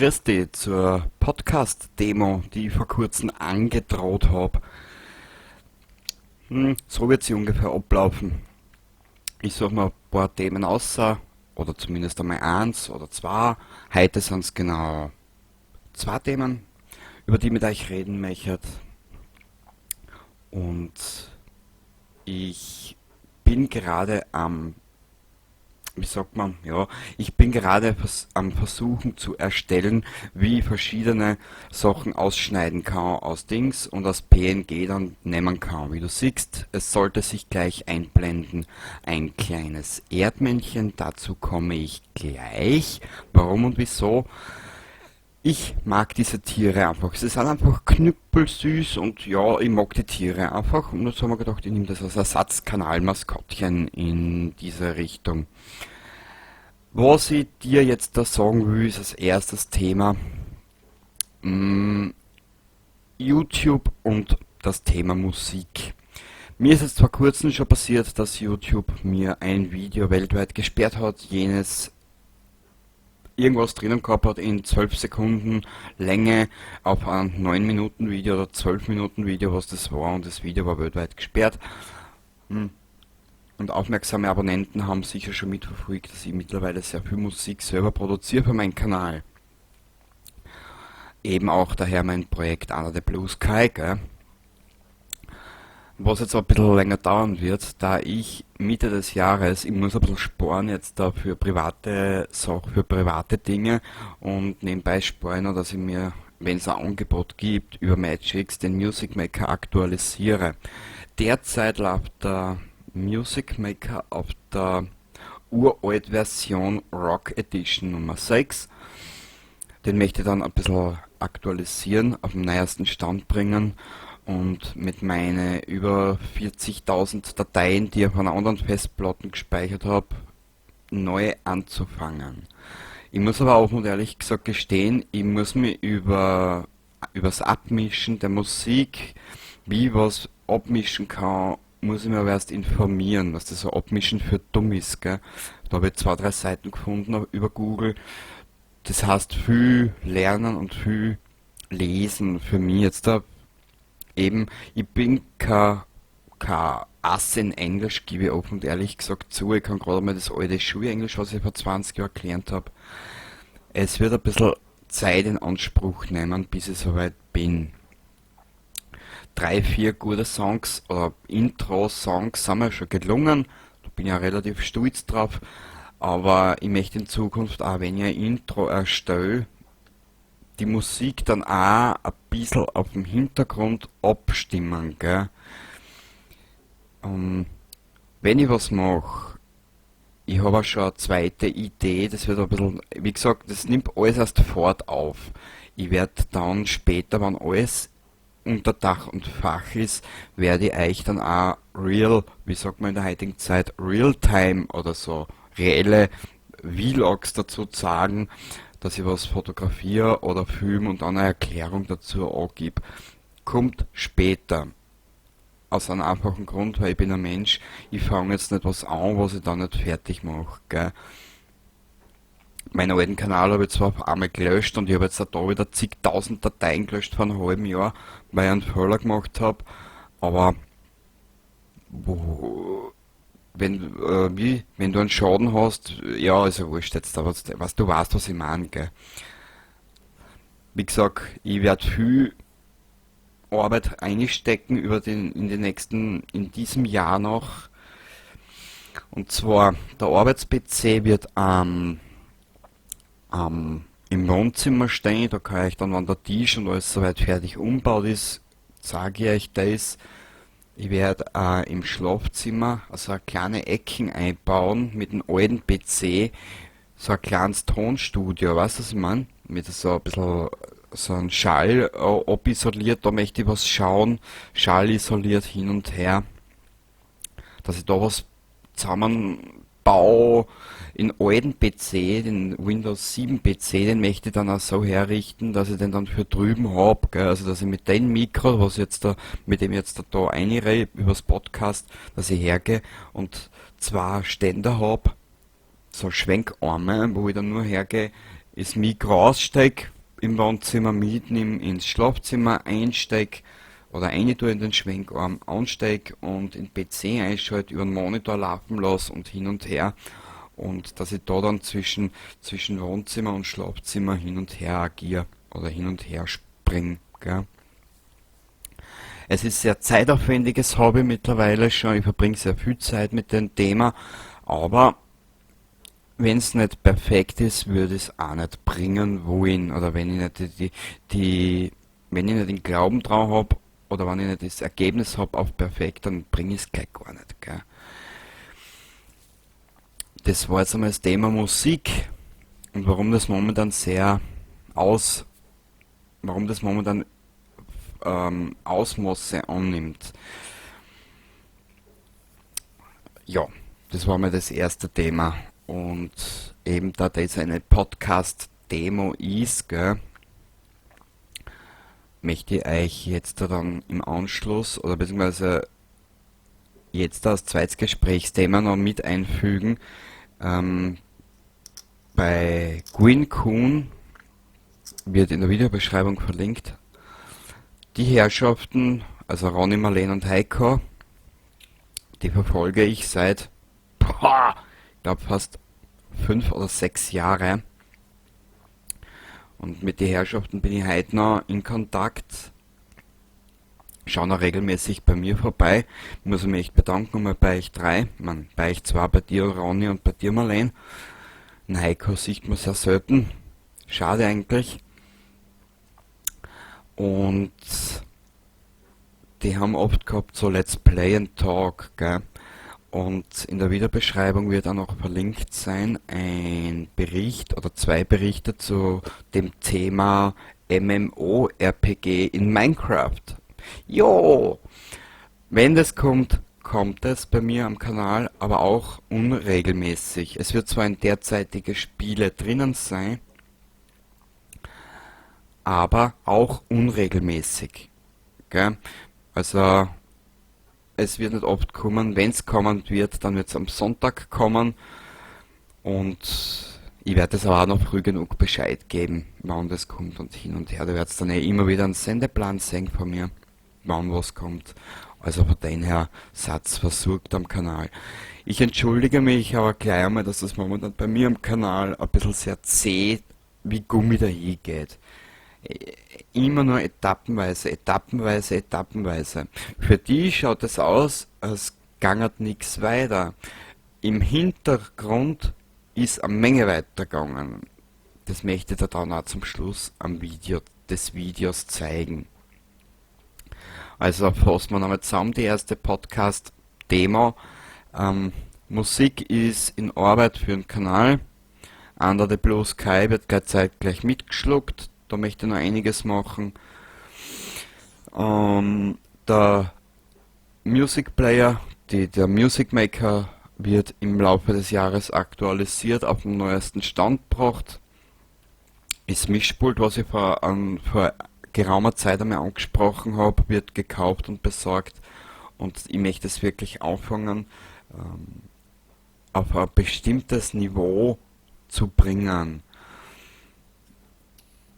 Grüß dich zur Podcast-Demo, die ich vor kurzem angedroht habe. So wird sie ungefähr ablaufen. Ich suche mir ein paar Themen aus, oder zumindest einmal eins oder zwei. Heute sind es genau zwei Themen, über die ich mit euch reden möchte. Und ich bin gerade am, wie sagt man, ja, ich bin gerade am Versuchen zu erstellen, wie ich verschiedene Sachen ausschneiden kann aus Dings und aus PNG dann nehmen kann. Wie du siehst, es sollte sich gleich einblenden, ein kleines Erdmännchen, dazu komme ich gleich. Warum und wieso? Ich mag diese Tiere einfach. Sie sind einfach knüppelsüß und ja, ich mag die Tiere einfach. Und jetzt haben wir gedacht, ich nehme das als Ersatzkanalmaskottchen in diese Richtung. Was ich dir jetzt da sagen will, ist als erstes Thema YouTube und das Thema Musik. Mir ist es vor kurzem schon passiert, dass YouTube mir ein Video weltweit gesperrt hat, jenes irgendwas drinnen gehabt hat in 12 Sekunden Länge auf ein 9 Minuten Video oder 12 Minuten Video, was das war, und das Video war weltweit gesperrt. Und aufmerksame Abonnenten haben sicher schon mitverfolgt, dass ich mittlerweile sehr viel Musik selber produziere für meinen Kanal. Eben auch daher mein Projekt Under the Blue Sky, gell? Was jetzt auch ein bisschen länger dauern wird, da ich Mitte des Jahres, ich muss ein bisschen sparen jetzt da für private Sachen, für private Dinge und nebenbei sparen, dass ich mir, wenn es ein Angebot gibt, über Magix den Music Maker aktualisiere. Derzeit läuft der Music Maker auf der uralt Version Rock Edition Nummer 6. Den möchte ich dann ein bisschen aktualisieren, auf den neuesten Stand bringen und mit meinen über 40.000 Dateien, die ich auf einer anderen Festplatte gespeichert habe, neu anzufangen. Ich muss aber auch und ehrlich gesagt gestehen, ich muss mich übers Abmischen der Musik, wie ich was abmischen kann, muss ich mir aber erst informieren, was das so Abmischen für dumm ist, gell? Da habe ich 2, 3 Seiten gefunden über Google. Das heißt viel lernen und viel lesen für mich jetzt da. Eben, ich bin kein Ass in Englisch, gebe ich offen und ehrlich gesagt zu. Ich kann gerade mal das alte Schulenglisch, was ich vor 20 Jahren gelernt habe. Es wird ein bisschen Zeit in Anspruch nehmen, bis ich soweit bin. 3, 4 gute Songs oder Intro-Songs sind mir schon gelungen. Da bin ich ja relativ stolz drauf. Aber ich möchte in Zukunft auch, wenn ich ein Intro erstelle, die Musik dann auch ein bisschen auf dem Hintergrund abstimmen, gell? Wenn ich was mach, ich habe auch schon eine zweite Idee, das wird ein bisschen, wie gesagt, das nimmt alles erst Fahrt auf. Ich werd dann später, wenn alles unter Dach und Fach ist, werde ich euch dann auch real, wie sagt man in der heutigen Zeit, Realtime oder so, reelle Vlogs dazu zeigen, dass ich was fotografiere oder filme und dann eine Erklärung dazu angebe. Kommt später. Aus einem einfachen Grund, weil ich bin ein Mensch, ich fange jetzt nicht was an, was ich dann nicht fertig mache, gell? Meinen alten Kanal habe ich zwar auf einmal gelöscht und ich habe jetzt auch da wieder zigtausend Dateien gelöscht vor einem halben Jahr, weil ich einen Fehler gemacht habe, aber wo, wenn wie, wenn du einen Schaden hast, ja, ist ja wurscht jetzt, aber was du weißt, was ich meine, gell? Wie gesagt, ich werd viel Arbeit einstecken über den, in den nächsten, in diesem Jahr noch. Und zwar, der Arbeits-PC wird im Wohnzimmer stehen, da kann ich dann, wenn der Tisch und alles soweit fertig umgebaut ist, zeige ich euch das. Ich werde im Schlafzimmer also eine kleine Ecken einbauen mit dem alten PC, so ein kleines Tonstudio, weißt du, was ich mein? Mit so ein bisschen so einem Schall abisoliert, da möchte ich was schauen, Schall isoliert hin und her, dass ich da was zusammenbaue. In alten PC, den Windows 7 PC, den möchte ich dann auch so herrichten, dass ich den dann für drüben hab, gell? Also dass ich mit dem Mikro, was jetzt da, mit dem ich jetzt da reinrede, übers Podcast, dass ich hergehe und 2 Ständer hab, so Schwenkarme, wo ich dann nur hergehe, Das Mikro aussteck, im Wohnzimmer mitnehm, ins Schlafzimmer einsteck oder rein tue in den Schwenkarm, ansteck und in den PC einschalte, über den Monitor laufen lasse und hin und her. Und dass ich da dann zwischen Wohnzimmer und Schlafzimmer hin und her agiere oder hin und her spring. Gell? Es ist sehr zeitaufwendiges Hobby mittlerweile schon. Ich verbringe sehr viel Zeit mit dem Thema, aber wenn es nicht perfekt ist, würde ich es auch nicht bringen wollen. Oder wenn ich nicht wenn ich nicht den Glauben drauf hab oder wenn ich nicht das Ergebnis hab auf perfekt, dann bringe ich es gleich gar nicht. Gell? Das war jetzt einmal das Thema Musik und warum das momentan sehr aus, warum das momentan Ausmaße annimmt. Ja, das war mal das erste Thema. Und eben da das eine Podcast-Demo ist, gell, möchte ich euch jetzt da dann im Anschluss oder beziehungsweise jetzt das zweites Gesprächsthema noch mit einfügen. Bei Gwyn Kuhn wird in der Videobeschreibung verlinkt. Die Herrschaften, also Ronny, Marlene und Heiko, die verfolge ich seit, ich glaube fast 5 oder 6 Jahre. Und mit den Herrschaften bin ich heute noch in Kontakt. Schauen auch regelmäßig bei mir vorbei. Ich muss mich echt bedanken mal bei euch drei. Ich mein, bei euch zwei, bei dir Ronny und bei dir Marlene. Den Heiko sieht man sehr selten. Schade eigentlich. Und die haben oft gehabt so Let's Play and Talk, gell? Und in der Videobeschreibung wird auch noch verlinkt sein ein Bericht oder 2 Berichte zu dem Thema MMORPG in Minecraft. Jo! Wenn das kommt, kommt es bei mir am Kanal, aber auch unregelmäßig. Es wird zwar in derzeitige Spiele drinnen sein, aber auch unregelmäßig. Gell? Also es wird nicht oft kommen. Wenn's kommen wird, dann wird's am Sonntag kommen. Und ich werde es aber auch noch früh genug Bescheid geben, wann das kommt und hin und her. Da wird's dann eh immer wieder einen Sendeplan sehen von mir, wann was kommt. Also von dem her, Satz versorgt am Kanal. Ich entschuldige mich aber gleich einmal, dass das momentan bei mir am Kanal ein bisschen sehr zäh wie Gummi dahin geht. Immer nur etappenweise, etappenweise, etappenweise. Für die schaut es aus, als gangert nix weiter. Im Hintergrund ist eine Menge weitergegangen. Das möchte ich dir dann auch zum Schluss am Video des Videos zeigen. Also fassen wir nochmal zusammen die erste Podcast-Demo. Musik ist in Arbeit für den Kanal. Under the Blue Sky wird gleich zeitgleich mitgeschluckt. Da möchte ich noch einiges machen. Der Music Player, der Music Maker wird im Laufe des Jahres aktualisiert, auf den neuesten Stand gebracht. Das Mischpult, was ich vor geraumer Zeit einmal angesprochen habe, wird gekauft und besorgt. Und ich möchte es wirklich anfangen, auf ein bestimmtes Niveau zu bringen.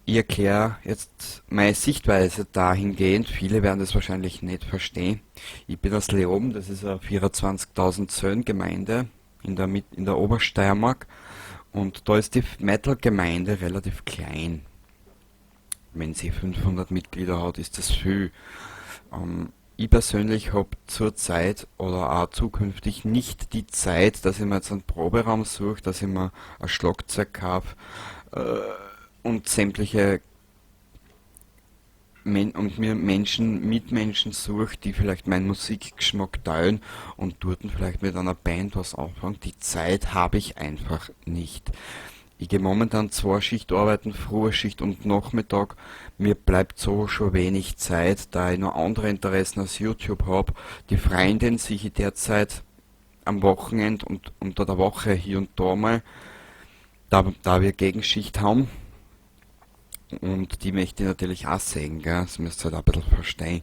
Ich erkläre jetzt meine Sichtweise dahingehend, viele werden das wahrscheinlich nicht verstehen. Ich bin aus Leoben, das ist eine 24.000 Seelen-Gemeinde in der Obersteiermark, und da ist die Metal-Gemeinde relativ klein. Wenn sie 500 Mitglieder hat, ist das viel. Ich persönlich hab zurzeit oder auch zukünftig nicht die Zeit, dass ich mir jetzt einen Proberaum suche, dass ich mir ein Schlagzeug kaufe und sämtliche und mir Mitmenschen suche, die vielleicht meinen Musikgeschmack teilen und dort vielleicht mit einer Band was anfangen. Die Zeit habe ich einfach nicht. Ich gehe momentan 2 Schichtarbeiten, Frühschicht und Nachmittag. Mir bleibt so schon wenig Zeit, da ich noch andere Interessen als YouTube hab. Die Freundin sehe ich derzeit am Wochenende und unter der Woche hier und da mal, da wir Gegenschicht haben. Und die möchte ich natürlich auch sehen, gell? Das müsst ihr halt auch ein bisschen verstehen.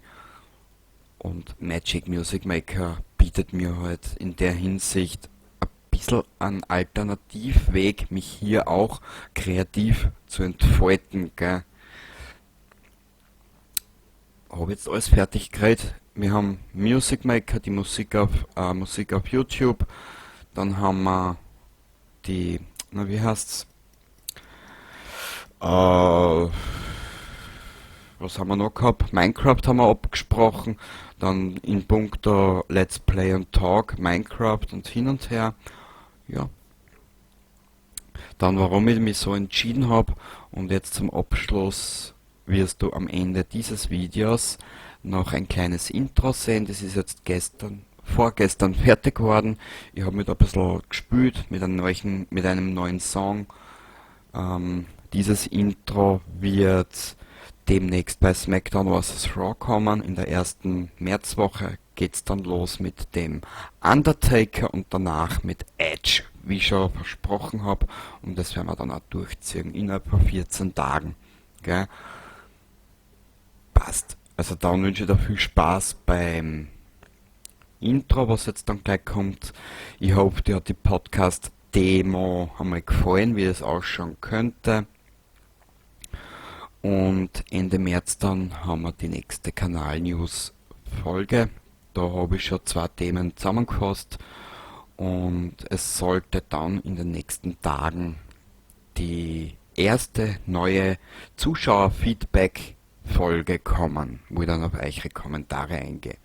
Und Magic Music Maker bietet mir halt in der Hinsicht ein bisschen einen Alternativweg, mich hier auch kreativ zu entfalten. Gell? Habe jetzt alles fertig gekriegt. Wir haben Music Maker, die Musik auf YouTube. Dann haben wir die, na wie heißt's? Was haben wir noch gehabt? Minecraft haben wir abgesprochen. Dann in puncto Let's Play und Talk, Minecraft und hin und her. Ja. Dann warum ich mich so entschieden hab. Und jetzt zum Abschluss wirst du am Ende dieses Videos noch ein kleines Intro sehen. Das ist jetzt vorgestern fertig geworden. Ich hab mich da ein bisschen gespielt mit einem neuen Song. Dieses Intro wird demnächst bei SmackDown vs. Raw kommen. In der ersten Märzwoche geht's dann los mit dem Undertaker und danach mit Edge, wie ich schon versprochen hab. Und das werden wir dann auch durchziehen innerhalb von 14 Tagen. Gell? Passt. Also dann wünsche ich dir viel Spaß beim Intro, was jetzt dann gleich kommt. Ich hoffe, dir hat die Podcast-Demo einmal gefallen, wie es ausschauen könnte. Und Ende März dann haben wir die nächste Kanal-News-Folge. Da habe ich schon 2 Themen zusammengefasst und es sollte dann in den nächsten Tagen die erste neue Zuschauer-Feedback-Folge kommen, wo ich dann auf eure Kommentare eingehe.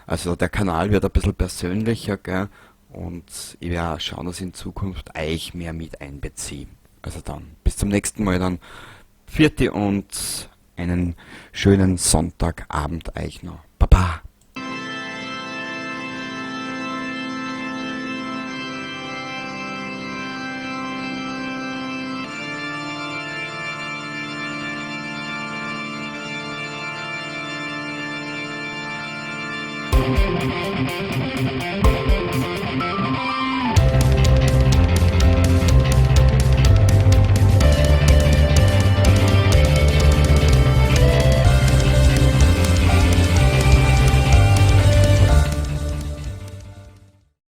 Also der Kanal wird ein bisschen persönlicher, gell? Und ich werde auch schauen, dass ich in Zukunft euch mehr mit einbeziehe. Also dann, bis zum nächsten Mal dann. Vierte und einen schönen Sonntagabend euch noch. Baba! Thank you.